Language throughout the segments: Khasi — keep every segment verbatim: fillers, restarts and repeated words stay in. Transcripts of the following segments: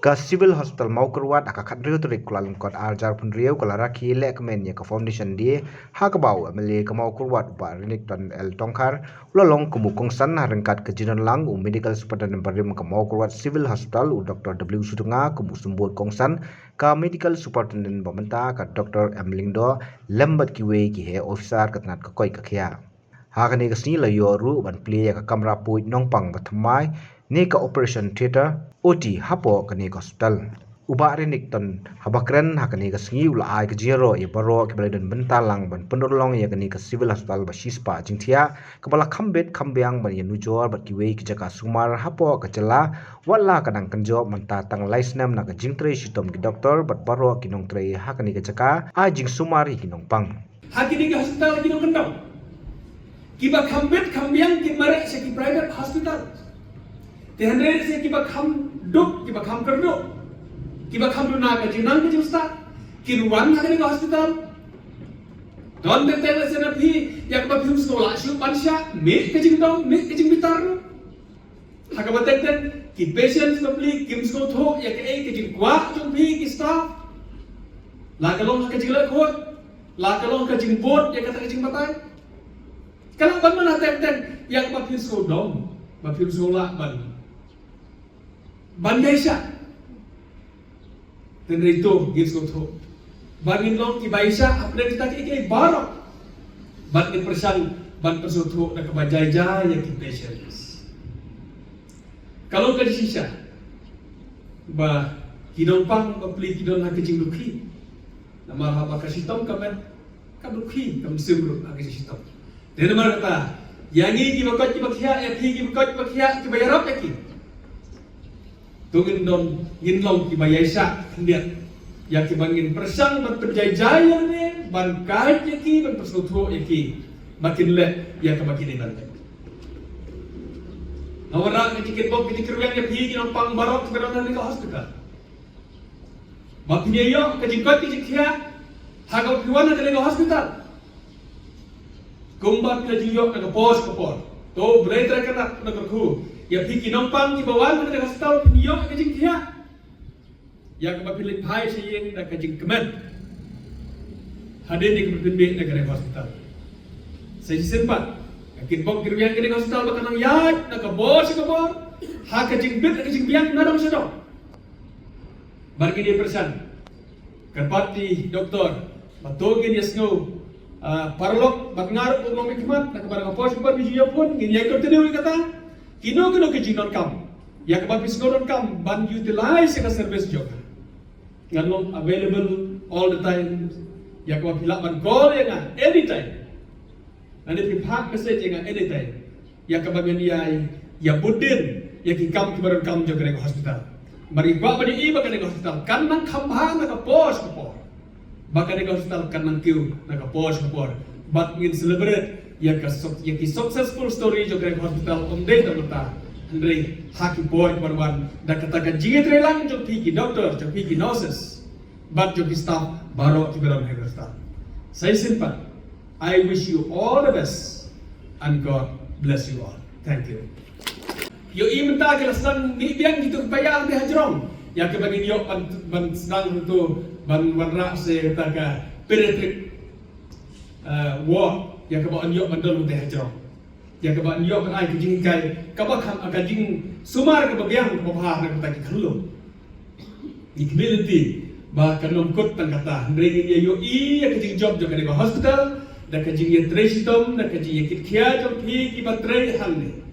Ka Civil Hospital Mawkyrwat ha ka khathynriew tarik Kyllalyngkot arhajar phew hynriew ka la rakhe lehkmen ïa ka Foundation Day, ha kaba u M L A ka Mawkyrwat u Bah Renikton L Tongkhar u la long kum u kongsan, ha ryngkat ka jingdon lang u Medical Superintendent barim ka Mawkyrwat Civil Hospital u Doctor W Sutnga, kum u symbud kongsan ka Medical Superintendent ba mynta ka Doctor M Lyngdoh, lem bad kiwei ki heh officer ka tnat ka koit ka khiah. Ha kane ka sngi la ïoh ruh ban plie ïa ka kamra puid nongpang ba thymmai ne ka Operation Theatre, O T, hapoh kane ka hospital. U Bah Renikton haba kren ha kane ka sngi u la ai ka jingïaroh ïa baroh kiba la don bynta lang ban pynurlong ïa kane ka Civil Hospital ba shispah jingthiah, kaba la kham bit kham biang ban ïanujor bad kiwei ki jaka sumar hapoh ka jylla, wat la ka dang kynjoh mynta tang lai snem na ka jingtrei shitom ki doktor bad baroh ki nongtrei ha kane ka jaka ai jingsumar ïa ki nongpang. Ha kine ki hospital ki nongkyndong, kiba kham bit kham biang kin mareh sha ki private hospital. Te hynrei sha kiba kham duk, kiba kham kyrduh, kiba kham duna ka jingnang ka jingstad, kin wan ha kane ka hospital. Don teng teng lehse na phi ïa kaba phim sngew lah shuh ban shah, mih ka jingdom, mih ka jingbitar ruh. Ha kaba teng teng ki patients bapli kim sngewthuh ïa kaei ka jingkwah jong phi ki staff. La ka long ha ka jingleh khuid, la ka long ka jingbud ïa kata ka jingbatai. Ka lah ban mano teng teng ïa kaba phi sngewdom, ba phi sngewlah ban, ban ïaishah. Hynrei to ngin sngewthuh ba ngin long kiba ïaishah hapdeng kita kiei kiei baroh. Bad ngin pyrshang ban pynsngewthuh da kaba jai jai ïa ki patients. Ka long ka jingshisha ba ki nongpang bapli ki don ha ka jingdukhi. Namar haba ka shitom ka met, ka dukhi ka mynsiem ruh ha ka jingshitom. Te namar kata, ïa ngi kiba koit kiba khiah, ïa phi kiba koit kiba khiah, kiba ïarap ïa ki, to ngin don, ngin long kiba ïaishah khyndiat ïa kiba ngin pyrshang ban pynjai jai ïa lade, ban kait ïa ki, ban pynsngewthuh ïa ki ba kin leh ïa kaba ki dei ban leh. Nga wanrah ka jingkitbok ka jingkyrwiang ïa phi ki nongpang baroh kiba don ha kane ka hospital. Ba phin ïoh ka jingkoit ka jingkhiah ha kaba phi wan ha kane ka hospital. Kumba phi la jingïoh na ka por sha ka por. To Blei Trai Kynrad un kyrkhu ïa phi ki nongpang kiba wan ha kane ka hospital, phin ïoh ka jingkhiah ïa kaba phin leit phai sha ïing da ka jingkmen. Hadien ïa kaba phin mih na kane ka hospital. Sa shisien pat, ka kitbok kyrwiang kane ka hospital ba kan nang ïaid na ka por sha ka por ha ka jingbit, ha ka jingbiang na dong sha dong. Bad ngin ïa pyrshang, kyrpad ïa i doktor ba to ngin ïa sngew, ah, paralok bad nga ruh u nongmihkhmat, na kaba dang ka por sha ka por ngi ju ïa phone, ngin ïa continue ïa kata. Kino kino ki jingdonkam ïa kaba phi sngew donkam ban utilize ïa ka service jong nga, ngan long available all the time. Ïa kaba phi lah ban call ïa nga anytime. Lane phi phah message ïa nga anytime ïa kaba ngan ïai ïa bud dien ïa ki kam kiba donkam jong kane ka hospital. Namar ngi kwah ban ïohi ba kane ka hospital kan nang kham bha na ka por sha ka por, ba kane ka hospital kan nang kiew na ka por sha ka por. Bad ngin celebrate ïa ka suc-, ïa ki successful story jong kane ka hospital, ym dei tang mynta, hynrei ha ki por kiban wan, da kata ka jingïatreilang jong phi ki doctor, jong phi ki nurses, bad jong ki staff baroh kiba don ha kane ka hospital. Sa shisien pat, I wish you all the best and God bless you all. Thank you. Ïohi mynta ki la sdang mih biang kito ki paidbah hajrong ïa kaba ngin ïoh ban, ban sdang hangto ban wanrah sa kata ka pediatric, eh, ward ïa kaba yn ïoh ban don hangto hajrong. Ïa kaba yn ïoh ban ai ka jinghikai kaba kham, ka jingsumar kaba biang kaba bha na kata ki khyllung. Ngi khmih lynti ba kan ym kut tang kata, hynrei ngin ïa ïohi ïa ka jingjop jong kane ka hospital da ka jingïatrei shitom, da ka jingïakitkhia jong phi kiba trei hangne.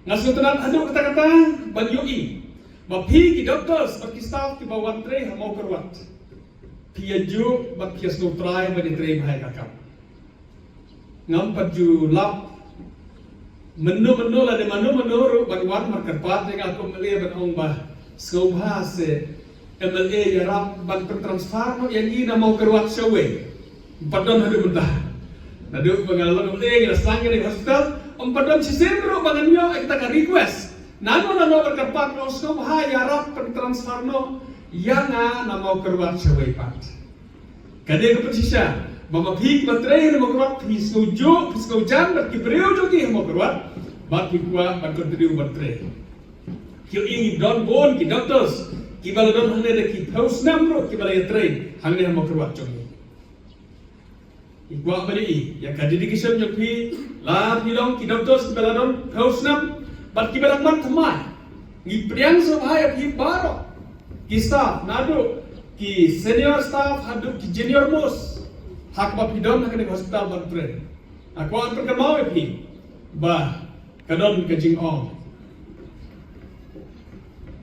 Nga sngewtynnat haduh katta katta ban ïohi ba phi ki doctors bad ki staff kiba wan trei ha Mawkyrwat, phi ïa juh bad phi ïa sngewtrai ban ïatrei bha ïa ka kam. Ngam pat ju lap mynno mynno lane mano mano ruh ban wan markyrpad ïa nga kum M L A ban ong ba sngewbha se M L A ïarap ban pyntransfer noh ïa ngi na Mawkyrwat shawei. Ym pat don haduh mynta. Naduh ba nga la long M L A ngi la sdang ïa ka hospital, ym pat don shisien ruh ba ngan ïoh ïa kata ka request. Nano nano ba kyrpad noh sngewbha ïarap pyntransfer noh ïa nga na Mawkyrwat shawei pat. Ka dei ka pynshisha ba ma phi kiba trei ha Mawkyrwat phi sngewjuh, phi sngewjan bad ki briew jong ngi ha Mawkyrwat, bad phi kwah ban continue ban trei. Ki ïohi don bun ki doctors kiba la don hangne da ki phew snem ruh kiba la ïatrei hangne ha Mawkyrwat jong ngi. Ngi kwah ban ïohi ïa ka dedication jong phi, la phi long ki doctors kiba la don phew snem bad kiba dang mat thymmai. Ngi pdiang sngewbha ïa phi baroh ki staff, naduh ki senior staff haduh ki junior most, ha kaba phi don ha kane ka hospital ban trei. Nga kwah ban pynkynmaw ïa phi ba ka don ka jingong,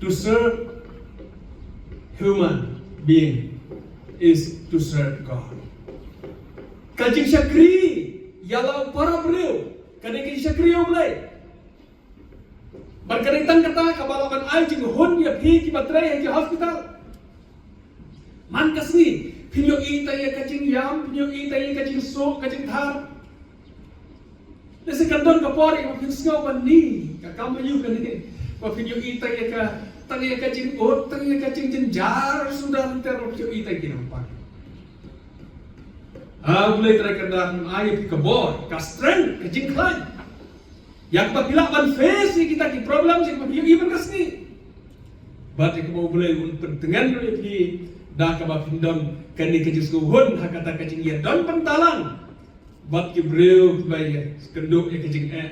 to serve human being is to serve God. Ka jingshakri ïa la u para briew ka dei ka jingshakri ïa U Blei. Bad ka dei tang kata kaba lah ban ai jinghun ïa phi kiba trei ha ki hospital. Man ka sngi phin ïohi tang ïa ka jingïam, phin ïohi tang ïa ka jingsuk, ka jingthar. Lehse kan don ka por ïa phin sngew ba ni ka kam aïu kane, ba phin ïohi tang ïa ka, tang ïa ka jingud, tang ïa ka jingjynjar suda, lynter ba phin ïohi tang ki nongpang. Ah, U Blei Trai Kynrad un ai ïa phi ka bor, ka strength, ka jingkhlaiñ, ïa kaba phi lah ban face ïa kita ki problem ïa kaba phi ïohi man ka sngi. Bad ïa kaba U Blei un pyntngen ruh ïa phi da kaba phin don kane ka jingsngewhun ha kata ka jingïadon bynta lang bad ki briew kiba ïakynduh ïa ka jingeh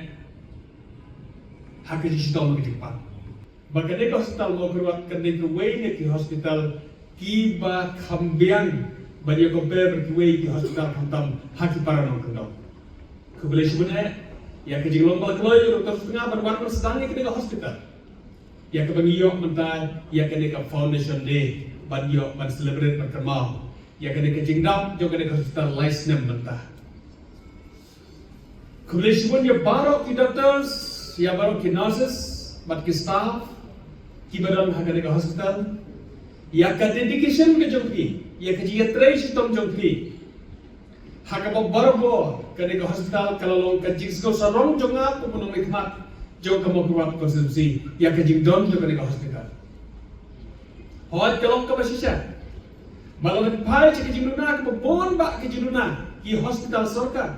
ha ka jingshitom ka jingpang. Ba kane ka hospital Mawkyrwat kane kawei na ki hospital kiba kham biang ban ïa compare bad kiwei ki hospital khamtam ha ki para nongkyndong. Khublei shibun eh ïa ka jinglong ba la kloi ïa u Doktor Sutnga ban wan ban sdang ïa kane ka hospital. Ïa kaba ngi ïoh mynta ïa kane ka Foundation Day ban ïoh ban celebrate ban kynmaw ïa kane ka jingdap jong kane ka hospital lai snem mynta. Khublei shibun ïa baroh ki doctors, ïa baroh ki nurses bad ki staff kiba don ha kane ka hospital. Ïa ka dedication ka jong phi, ïa ka jingïatrei shitom jong phi, ha kaba barabor kane ka hospital ka la long ka jingsngew sarong jong nga kum u nongmihkhmat jong ka Mawkyrwat constituency ïa ka jingdon jong kane ka hospital. Hooid, ka long kaba shisha ba la pynphai sha ka jingduna kaba bun bah ka jingduna ki hospital sorkar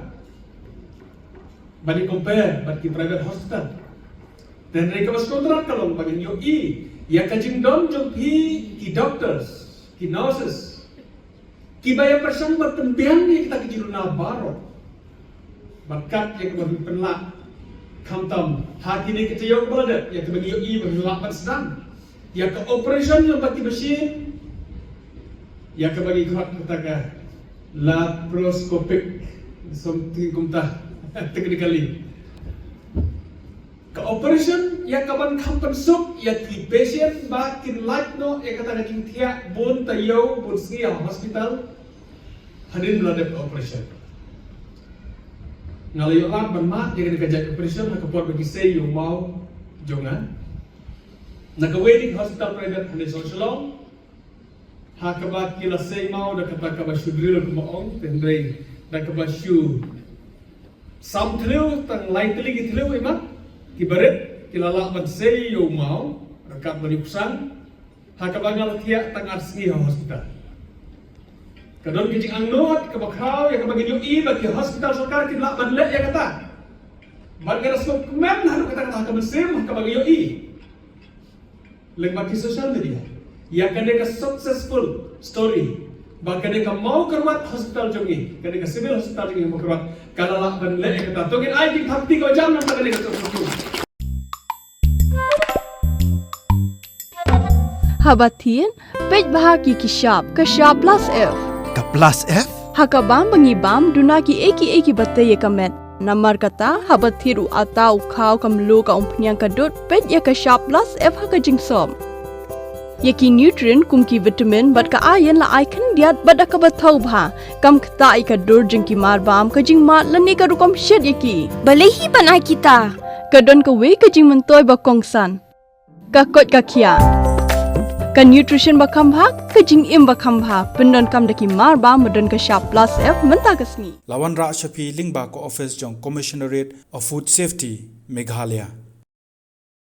ban ïa compare bad ki private hospital. Te hynrei kaba sngewtynnat ka long ba ngin ïohi ïa ka jingdon jong phi ki doctors, ki nurses kiba ïa pyrshang ban pynbiang ïa kita ki jingduna baroh. Bad kat ïa kaba phi pynlah khamtam ha kine ki taïew ba la dep, ïa kaba ngi ïohi ba phi lah ban sdang ïa ka operation lyngba ki machine, ïa kaba ngi khot kata ka laparoscopic, something kumta technically. Ka operation ïa kaban kham pynsuk ïa ki patient ba kin lait noh ïa kata ka jingthiah bun taïew bun sngi ha hospital hadien ba la dep ka operation. Nga la ïoh lad ban mad ïa kane ka jait operation ha ka por ba ki sei ïa u maw jong nga na kawei na ki hospital private hangne ha Shillong. Ha kaba ki la sei maw da kata kaba shu drill kumba ong, te hynrei da kaba shu sam thliew tang lai tylli ki thliew, i mat, ki barit ki la lah ban sei ïa u maw ryngkat bad ïa u psang. Ha kaba nga la thiah tang ar sngi ha hospital. Ka don ka jingangnud kaba khraw ïa kaba ngin ïohi ba ki hospital sorkar ki lah ban leh ïa kata. Bad nga la sngewkmen haduh katta katta ha ka mynsiem ha kaba nga ïohi lyngba ki social media ïa kane ka successful story ba kane ka Mawkyrwat Hospital jong ngi, kane ka Civil Hospital jong ngi Mawkyrwat, ka la lah ban leh ïa kata. To ngin ai ki thapti kaba jam na bynta kane ka successful. Haba thied, peit bha ki ki shap, ka shap plus F. Ka plus F? Ha ka bam ba ngi bam, duna kiei kiei kiba tei ïa ka met. Namar kata, haba thied u atta, u khaw, ka mluh, ka umphniang, ka dud, peit ïa ka shap plus F ha ka jingsop. Ïa ki nutrient kum ki vitamin bad ka iron la ai khyndiat bad da kaba thaw bha. Kam ktah ïa ka dur jong ki marbam, ka jingmad lane ka rukom shet ïa ki. Balei hi ban ai kita? Ka don kawei ka jingmyntoi ba kongsan. Ka koit ka khiah. Ka nutrition ba kham bha, ka jingim ba kham bha. Pyndonkam da ki marbam ba don ka shap plus F mynta ka sngi. La wanrah sha phi lyngba ka office jong Commissionerate of Food Safety, Meghalaya.